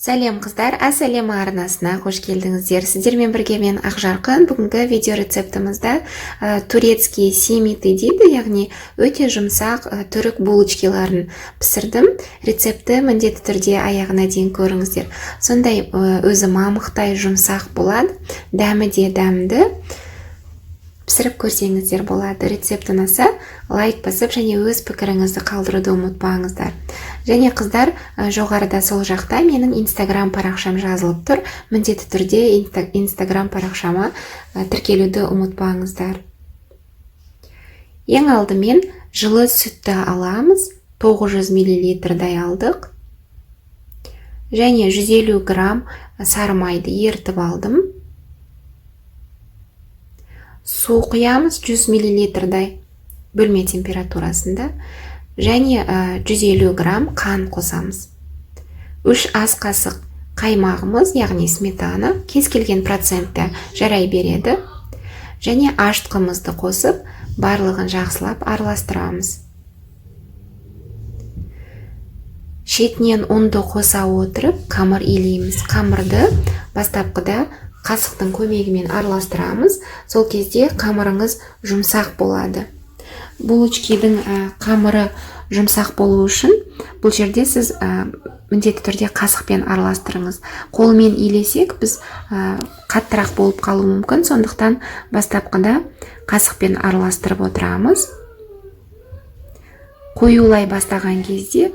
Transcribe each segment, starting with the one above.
Сәлем, қыздар! Әсәлем арнасына қош келдіңіздер! Сіздермен бірге мен, Ақжарқын. Бүгінгі видео рецептімізді турецкие симиты дейді, яғни өте жұмсақ түрік булочкиларын пісірдім. Рецептті міндетті түрде аяғына дейін көріңіздер. Сондай өзі мамықтай жұмсақ болады, дәмі де дәмді. Пісіріп көрсеңіздер болады. Рецепт ұнаса, лайк басып және өз пікіріңізді қалдыруды ұмытпаңыздар. Және, қыздар, жоғарыда сол жақта менің Инстаграм парақшам жазылып тұр. Міндетті түрде Инстаграм парақшама тіркелуді ұмытпаңыздар. Ең алдымен жылы сүтті аламыз, 900 миллилитрдай алдық, және 150 грамм сары майды ерітіп алдым. Су құямыз 100 миллилитрдай бөлме температурасында және 150 грамм қан қосамыз. 3 ас қасық қаймағымыз, яғни сметана, кез келген процентте жарай береді, және ашытқымызды қосып, барлығын жақсылап араластырамыз. Шетінен ұнды қоса отырып қамыр илейміз. Қамырды бастапқыда қасықтың көмегімен араластырамыз. Сол кезде қамырыңыз жұмсақ болады. Булочкидің қамыры жұмсақ болу үшін бұл жерде сіз міндетті түрде қасықпен араластырыңыз. Қолмен илесек, біз қаттырақ болып қалуы мүмкін, сондықтан бастапқыда қасықпен араластырып отырамыз. Қоюлай бастаған кезде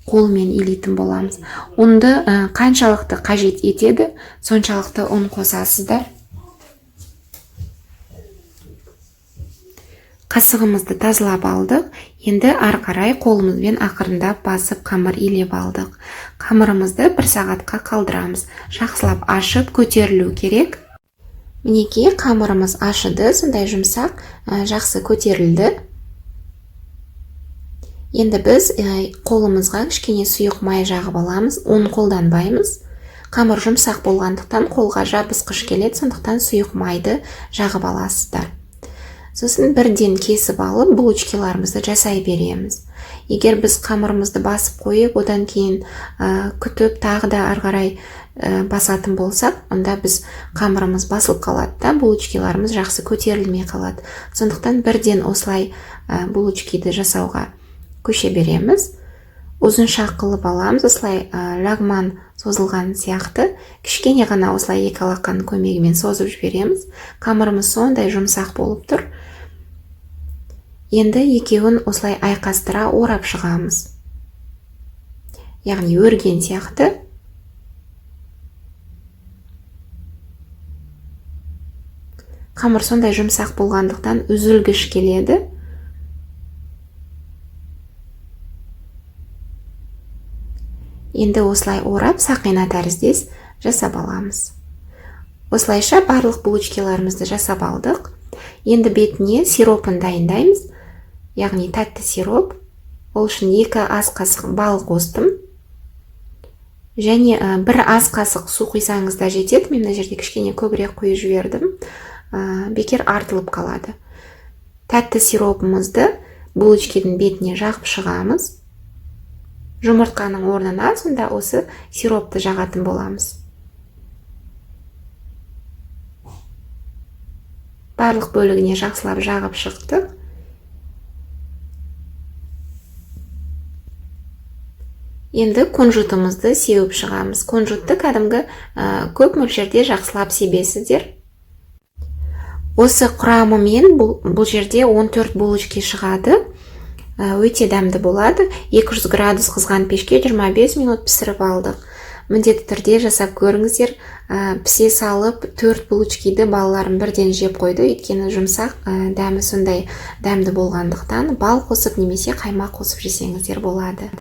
қолмен илейтін боламыз. Ұнды қаншалықты қажет етеді, соншалықты ұн қосасыздар. Қасығымызды тазалап алдық. Енді ары қарай қолымызбен ақырындап басып қамыр илеп алдық. Қамырымызды бір сағатқа қалдырамыз. Жақсылап ашып көтерілу керек. Мінекей, қамырымыз ашыды, сондай жұмсақ, жақсы көтерілді. Енді біз қолымызға кішкене сұйық май жағып аламыз, ұн қолданбаймыз. Қамыр жұмсақ болғандықтан қолға жабысқыш келеді, сондықтан сұйық майды жағып аласыздар. Сосын бірден кесіп алып булочкиларымызды жасай береміз. Егер біз қамырымызды басып қойып, одан кейін күтіп, тағы да ары қарай басатын болсақ, онда біз қамырымыз басылып қалады да, булочкиларымыз жақсы көтерілмей қалады. Сондықтан бірден осылай булочкиді жасауға көше береміз. Ұзынша қылып аламыз, осылай лагман созылған сияқты, кішкене ғана осылай екі алақанның көмегімен созып жібереміз. Қамырымыз сондай жұмсақ болып тұр. Енді екеуін осылай айқастыра орап шығамыз, яғни өрген сияқты. Қамыр сондай жұмсақ болғандықтан үзілгіш келеді. Енді осылай орап, сақина тәріздес жасап аламыз. Осылайша барлық булочкиларымызды жасап алдық. Енді бетіне сиропын дайындаймыз, яғни тәтті сироп. Ол үшін 2 ас қасық бал қостым. Және 1 ас қасық су құйсаңыз да жетеді. Мен мына жерде кішкене көбірек құйып жібердім. Бекер артылып қалады. Тәтті сиропымызды булочкидің бетіне жағып шығамыз. Жұмыртқаның орнына сонда осы сиропты жағатын боламыз. Барлық бөлігіне жақсылап жағып шықтық. Енді кунжутымызды сеуіп шығамыз. Кунжутты кәдімгі көп мөлшерде жақсылап себесіздер. Осы құрамымен бұл жерде 14 булочки шығады. Өте дәмді болады. 200 градус қызған пешке 25 минут пісіріп алдық. Міндетті түрде жасап көріңіздер. Пісе салып 4 булочкиді балаларым бірден жеп қойды, өйткені жұмсақ, дәмі сондай дәмді болғандықтан бал қосып немесе қаймақ қосып жесеңіздер болады.